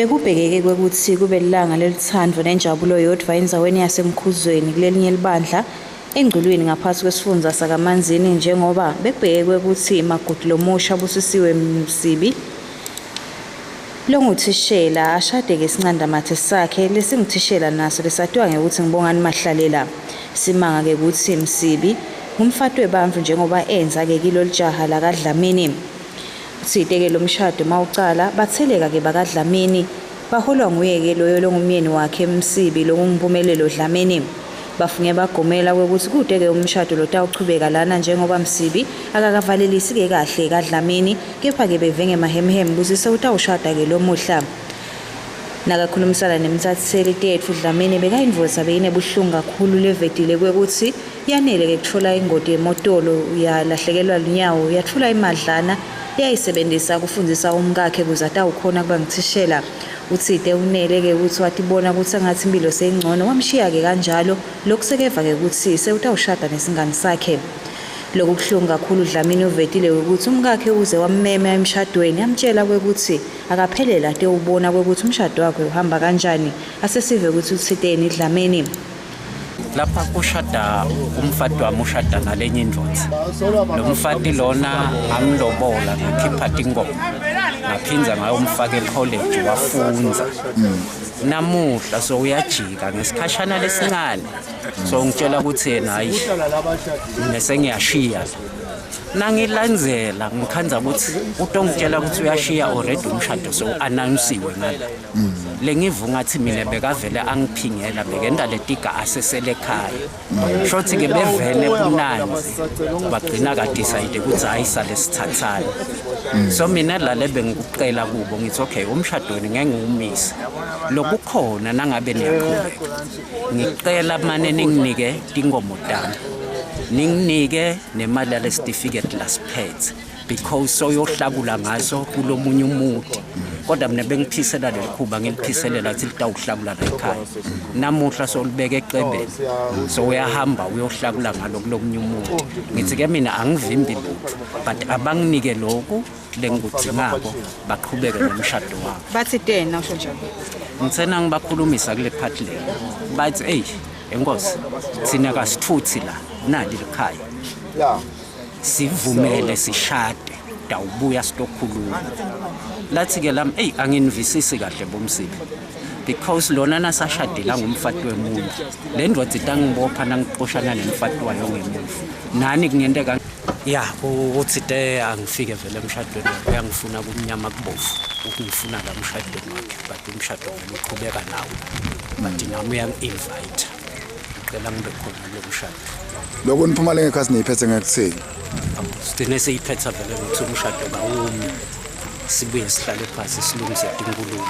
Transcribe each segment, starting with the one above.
Bekubhekeke kwekutsi kube lilanga lelutsandvo nenjabulo yodvwa endzaweni yaseMkhuzweni kulelinye libandla eNgculwini ngaphasi kwesifundza sakaManzini njengoba bekubhekeke kutsi Makoti lomusha Busisiwe Msibi longuthishela ashade-ke sincandamathe sakhe lesinguthishela naso lesatiwa ngekutsi ngibongani Mahlalela. Simanga-ke kutsi Msibi ngumfati webantfu njengoba enza-ke kilo lijaha lakaDlamini. Utsite-ke lomshado mawucala batseleka-ke bakaDlamini baholwa nguye-ke loyo longumyeni wakhe Msibi longuMpumelelo Dlamini. Bafunge bagomela kwekutsi kute-ke umshado lotawuchubeka lana njengoba Msibi akakavalelisi-ke kahle kaDlamini kepha-ke beve ngemahemhemu kutsi sewutawushada-ke lomuhla. Nakakhulumisana nemtsatseli tetfu Dlamini bekayindvodza beyinebuhlungu kakhulu levetile kwekutsi yanele-ke kutfola ingoti yemotolo yalahlekelwa lunyawo yatfola imadlana leyayisebentisa kufundzisa umkakhe kuze atawukhona kuba nguthishela. Utsite unele-ke kutsi watibona kutsi angatsi imphilo seyingcono wamshiya-ke kanjalo lokhu sekeva-ke kutsi sewutawushada nesingani sakhe. Loku kubuhlungu kakhulu Dlamini uvetile kwekutsi umkakhe uze wammema emshadweni amtjela kwekutsi akaphelele atewubona kwekutsi umshado wakhe uhamba kanjani asesive kutsi utsiteni Dlamini. Lapha kushada umfati wami ushada nalenye indvodza. Lo mfati lona ngamlobola ngakhipha tinkomo. Ngaphindza ngayomfaka ekholeji wafundza. Namuhla so uyajika ngesikhashana lesincane. So ngitshela ukuthi yena hayi mina sengiyashiya la. Nangilandzela ngikhandza ukuthi utongitshela ukuthi uyashiya already umshado so-announce-iwe ngala. Lengiva ungathi mina bekavele angiphingela bekenda letiga asesele ekhaya. Shothi ke bevele kunanzi bagcina kadecide ukuthi hayi sale sithathane. So mina la lebe ngikucela kubo ngithi okay umshadweni ngeke ngiwumise. Lokukhona nangabe niyaqhubeka ngicela mane ninginike tinkomo tami. Ninginike nemali yale certificate lasiphethe because soyohlakula ngaso kulomunye umuti kodwa mina bengiphisela leli khuba ngiliphiselela ukuthi litawuhlakula la ekhaya namuhla solibeka ecebeni so uyahamba uyohlakula ngalo kulomunye umuti ngithi ke mina angivimbi lutho but abanginike lokhu lengikudzingako baqhubeke nomshado wabo. Bathi tena usho njalo. Ngithena ngibakhulumisa kule part le bathi eyi enkosi thina kasithuthi la nali likhaya sivumele sishade dawubuya sitokhuluma lathi ke lami eyi anginvisisi kahle bomsibi because lona nasashadela ngumfati wemuntu le ndoda itangibopha nangixoshana nemfati wayo ngemuva nani kungenteka ya uthi te angifike vele emshadweni wakhe uyangifuna kumnyama kubovu ukungifuna la emshadweni wakhe but umshado vele uqhubeka nawo but nami uyangi-invite ngicela ngibe khona kulo mshado. Lokho niphuma le ngekhasi niyiphethe ngekuthini? Sigcine siyiphetha vele ngokuthi umshado kawumi sibuye sihlale phasi silungise tinkulumo.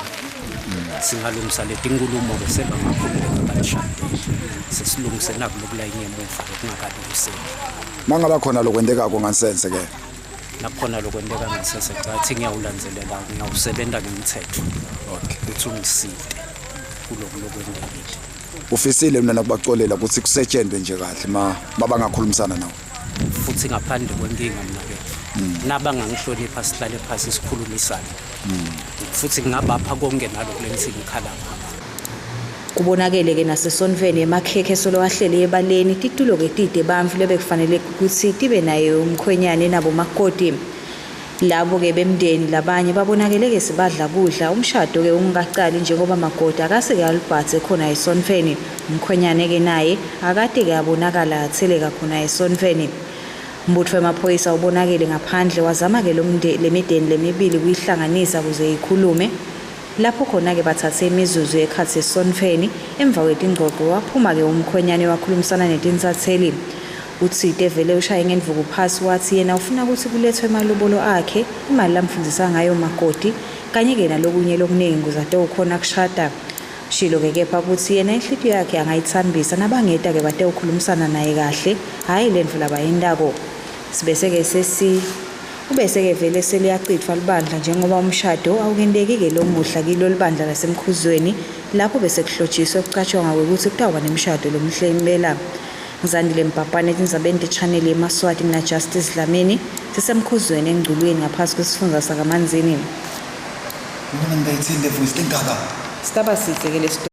Singalungisa letinkulumo-ke sebangakhululeka batishadele sesilungise naku lokulayini emuva lokungakalungiseki. Mangaba khona lokwentekako ngansense ke. Nakukhona lokwenteka ngasese cathi ngiyawulandzelela ngiyawusebenta ngemthetho ukuthi ungisite kuloku lokwentekile. Ufisile mina nakubacolela ukuthi kusetshenzwe nje kahle ma mabangakhulumisana nawe. Futhi ngaphandle kwenkinga mina ke nabangangihlonipha sihlale phasi sikhulumisane. Futhi ngingabapha konke nalokhu lengithi ngikhala ngakho. Kubonakele ke nasesontfweni emakhekhe solo ahleli ebaleni titulo ke tide bantfu lebekufanele kutsi tibe naye umkhwenyane nabomakoti. Labo ke bemndeni labanye babonakele ke sebadla kudla umshado ke ungakacali njengoba makoti akase ke alubhadze khona esontfweni. Umkhwenyane ke naye akate ke abonakala atseleka khona esontfweni. Umbutfo wemaphoyisa ubonakele ngaphandle wazama ke lemideni lemibili kuyihlanganisa kuze ikhulume. Lapho khona-ke bathathe imizuzu ekhatsi esontfweni emva kwetingcoco waphuma-ke umkhwenyane wakhulumisana netintsatseli. Utsite vele ushaye ngendvuku phasi wathi yena ufuna kutsi kulethwe emalobolo akhe, imali lamfundzisa ngayo makoti, kanye-ke nalokunye lokuningi kuze atewukhona kushada. Shilo-ke kepha kutsi yena inhlitiyo yakhe angayitsambisa nabangeta-ke batewukhulumisana naye kahle, hhayi lentfo labayentako. Sibese-ke sesi Ubese-ke vele seliyacitfwa libandla njengoba umshado awukenteki-ke lomuhla kilo libandla laseMkhuzweni lapho bese kuhlotshiswe kucatshangwa kwekutsi kutawuba nemshado lomuhle impela. Ngizandile Mbhabhane etindzabeni te-channel yeMaswati mina Justice Dlamini siseMkhuzweni eNgculwini ngaphasi kwesifundza sakaManzini. Mina ngingayithini le voice lengaka. Sitaba sidze ke lesi.